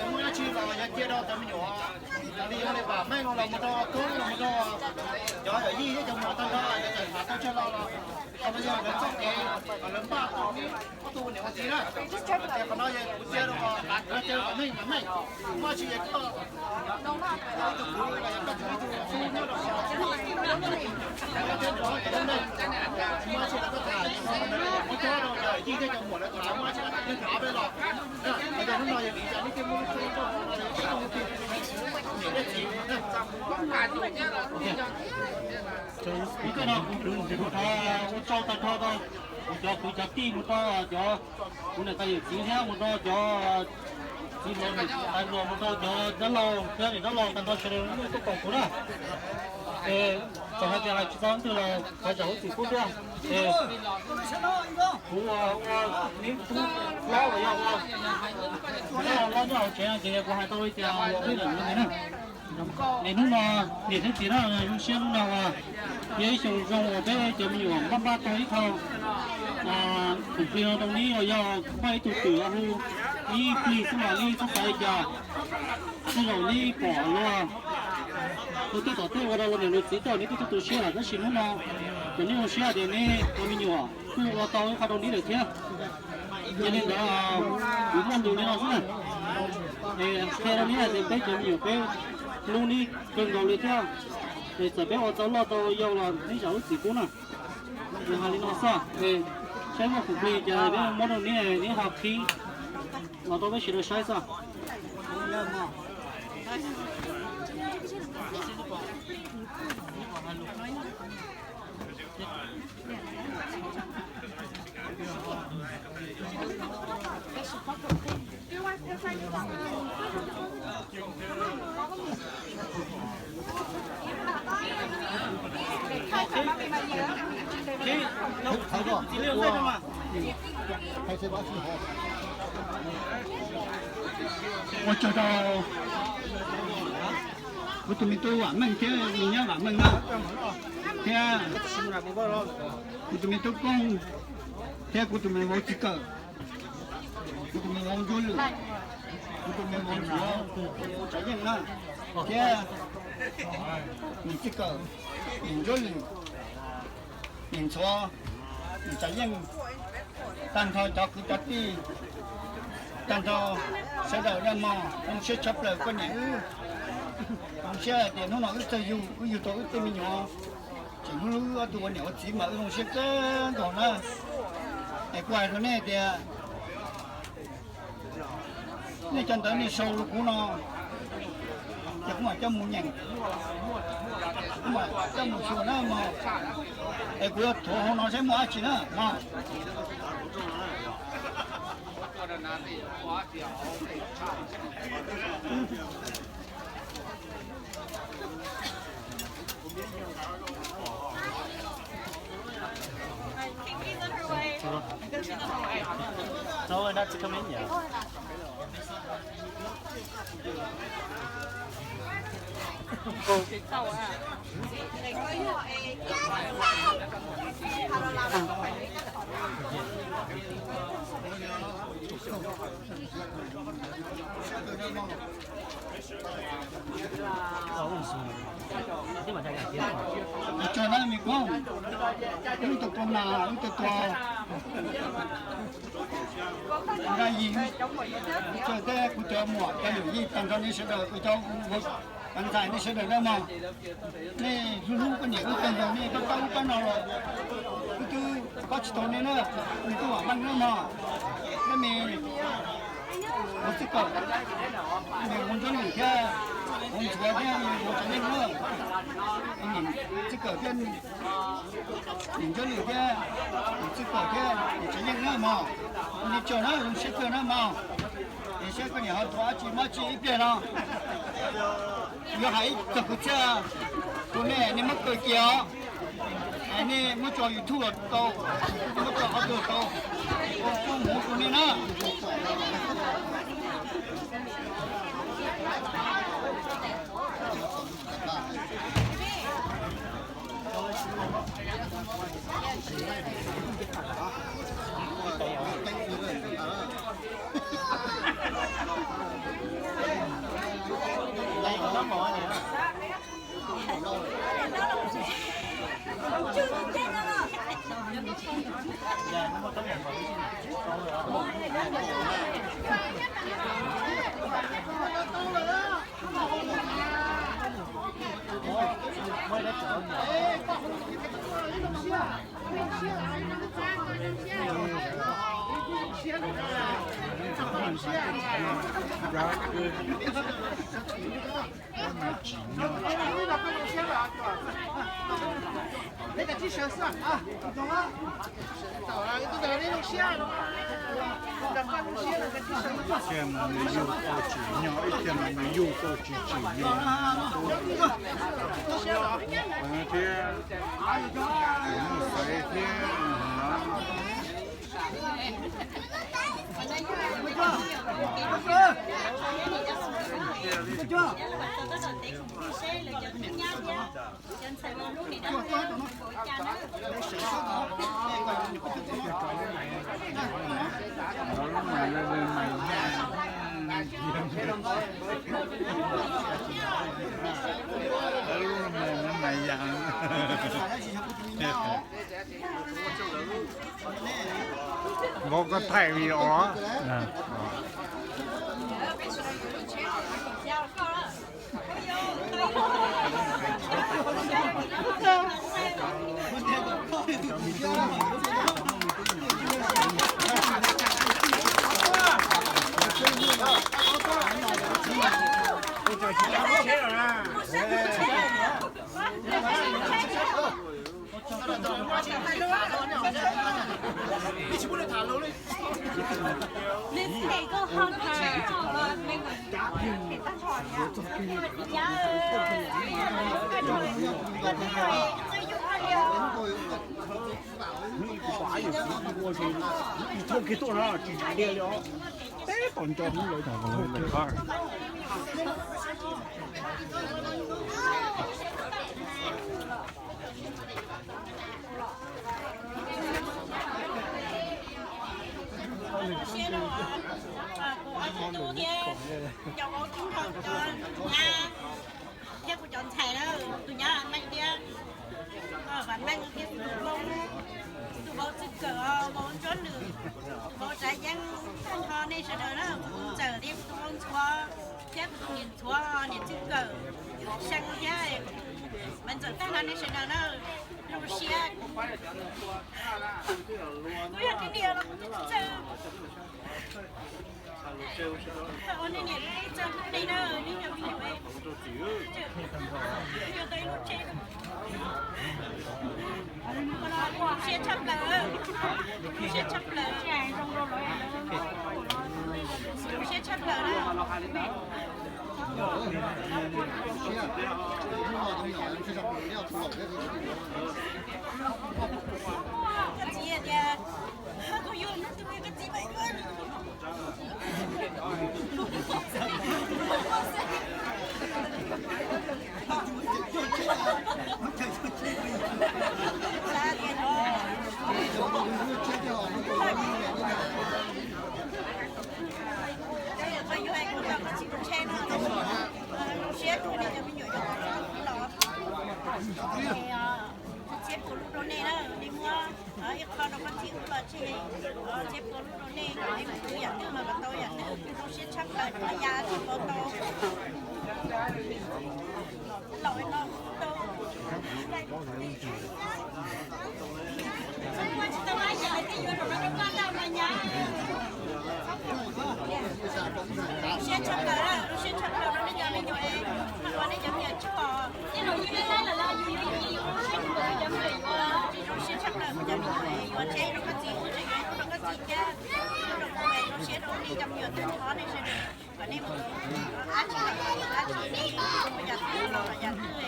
Muaj dab tsi los yog cia rau cov me nyuam, li yog li vam meej los mus rau koob los mus rau cov yawm yij thiab cov muam tag nrho, cov txawm tau tseg los los, qhov no yog lawv txoj kev lawv npaj tau ob tug ua niam ua txiv na. Ces qhov no yog kuv cia rau, lawv cia vam meej vam meej, muaj dab tsi yog koj ib tug kwv los yog koj tus ib tug xub nyob rau qhov thiab rau cov lub neej, muaj dab tsi los koj tham, muab cob rau cov yij thiab cov muam lawv tham, muaj dab tsi los tham peb los. Hnub no yog vim cas nej thiaj muab lub tshuaj rau hauv no, niam thiab txiv. Ua tsaug tag nrho rau kuv cov kwv cov tij, mus rau cov kuv niam tais yawm txiv thiab mus rau cov txiv hluas niam tais hluas, mus rau cov dab laug thiab niam dab laug tag nrho sawv daws tuaj koom kuv na. Es txawm hais tias hais tsis tau leej twg los thov zam lub txim pub thiab. Es kuv ua ib tug hlob los yog ua hlob nyob hauv tsev no ces kuv hais tau li tias ua peb lawm no na. Es hnub no niam thiab txiv na, zoo siab hnub no uas yog ib xyoo zoo uas peb cov me nyuam npaj npaj tau ib qho khoom plig no rau neb los yog muaj ib tug twm hu ib plig xwb los neb txhob xav li cas. Tej zaum neb pom luag tus twg tom tej ua rau luag niam luag txiv tej zaum neb twb tu siab lawm, tab sis hnub no ces neb zoo siab tias neb cov me nyuam kuj ua tau ib qho rau neb lawm thiab. Yog li ntawd kuv muaj lus li no xwb na. Es qhia rau neb hais tias peb cov me nyuam peb hlub neb kawg nkaus li thiab. Es txawm peb ua tau loj tau yau los neb zam lub txim pub na. Yog hais li no xwb, es saib muaj khoom plig ces peb muab rau neb, neb ho qhib los rau peb sawv daws saib xwb. Ua tsaug rau kuv tus me tub Vam Meej thiab me nyab Vam Meej na, thiab kuv tus me tub Kooj thiab kuv tus me vauv Txiv Kawm, kuv tus me vauv Ntsuab Lwm, kuv tus me vauv Ntsuab Tsav Yeej na, thiab niam Txiv Kawm, niam Ntsuab Lwm, niam Ntxhuav, niam Tsav Yeej, tag nrho cov kwv cov tij, tag nrho sawv daws nyob mog, zoo siab tshaj plaws koj niam wb. Zoo siab hais tias hnub no wb txawj yug, wb yug tau wb tej me nyuam, tseem hlub hlub ob tug ua niam ua txiv mas wb zoo siab kawg nkaus na. Es kuv hais rau nej tias nej cov ntawd nej sau rau kuv no, ces kuv mam coj mus nyeem, kuv mam coj mus xyuas na mog. Es kuv yuav thuav hauv no saib muaj dab tsi na mog. Tell her not to come in yet. Ua tsaug na me koob, wb tau tua nas, wb tau tua nqaij yig, ua tsaug thiab kuv cov muam cov yawm yij tag nrho nej sawv daws, kuv cov ntxhais nej sawv daws na mog. Nej hlub hlub koj niam wb kawg nkaus, nej pab pab ub pab no los wb twb pab tsis tau nej na. Me tub Vam Meej na mog, thiab me vauv Txiv Kawm, me vauv Ntsuab Lwm thiab vauv Ntxhuav thiab me vauv Tsav Yeej na, niam Txiv Kawm thiab niam Ntsuab Lwm thiab niam Txiv Kawm thiab niam Tsav Yeej na mog. Ua li tsaug na, zoo siab kawg na mog. Es saib koj niam ho tuav dab tsi mab tsi ib pliag no. Yuav hais ib txog kwv txhiaj rau nej, nej muab kaw cia os. Nej muab tso YouTube los tau, muab tso qhov twg los tau, kuv muab rau nej na. Ib txhia mas nws yug tau tsim nyog, ib txhia mas nws yug tau tsis tsim nyog. Thiab, mus xaiv thiab. Vauv, koj thaij video los? Ib tug kiag tuaj no tsis tshua diag li os. Peb tom nco hnub lawv tham. Siab rau kuv ob tug tub thiab cov vauv tub nrog cov nyab thiab kuv cov ntxhais na, tus nyab Vam Meej thiab, Vam Meej thiab tus vauv, tus vauv Txwj Kawm, vauv Ntsuab Lwm, tus vauv Tsav Yeeb, tag nrho nej sawv daws na, kuv tus ntxawm thiab kuv tus vauv Ntxhuav thiab kuv tus niam Ntxhuav, niam Txwj Kawm, See thiab me ntxawm tag nrho nej sawv daws na, zoo siab. Kuv yog tus niam los kuv twb tsis txawj. Ua nej niam txawj hlub nej na, nej yog me nyuam, yog tau ib lub tsheb. Zoo siab tshaj plaws, zoo siab tshaj plaws, zoo siab tshaj plaws na. Koj txiv tias, koj yug hnub twg koj txiv mam yuav. Koj yuav hais kuv tau koj txiv tus tsheb no, zoo siab rau nej cov me nyuam los. Txhiab puas lub rau nej na, nej muab ib qho rau koj txiv ub los tseg, txhiab puas lub rau nej, nej mus yam twg mas kom tau yam twg, zoo siab tshaj plaws rau ya tsis pom tau. Laus no tau. Tsis tau lab yam twg yuav rau koj ntag mas nyab. Zoo siab tshaj plaws, zoo siab tshaj plaws rau nej cov me nyuam, ua nej cov me nyuam tsis pom. Zoo siab tshaj plaws cov me nyuam, yuav tsheb rau koj txiv, yuav tsheb rau koj txiv thiab, rau kuv, zoo siab rau nej cov me nyuam tag nrho nej sawv daws, kom nej mus dab tsi los dab tsi, mus yam twg los yam twg.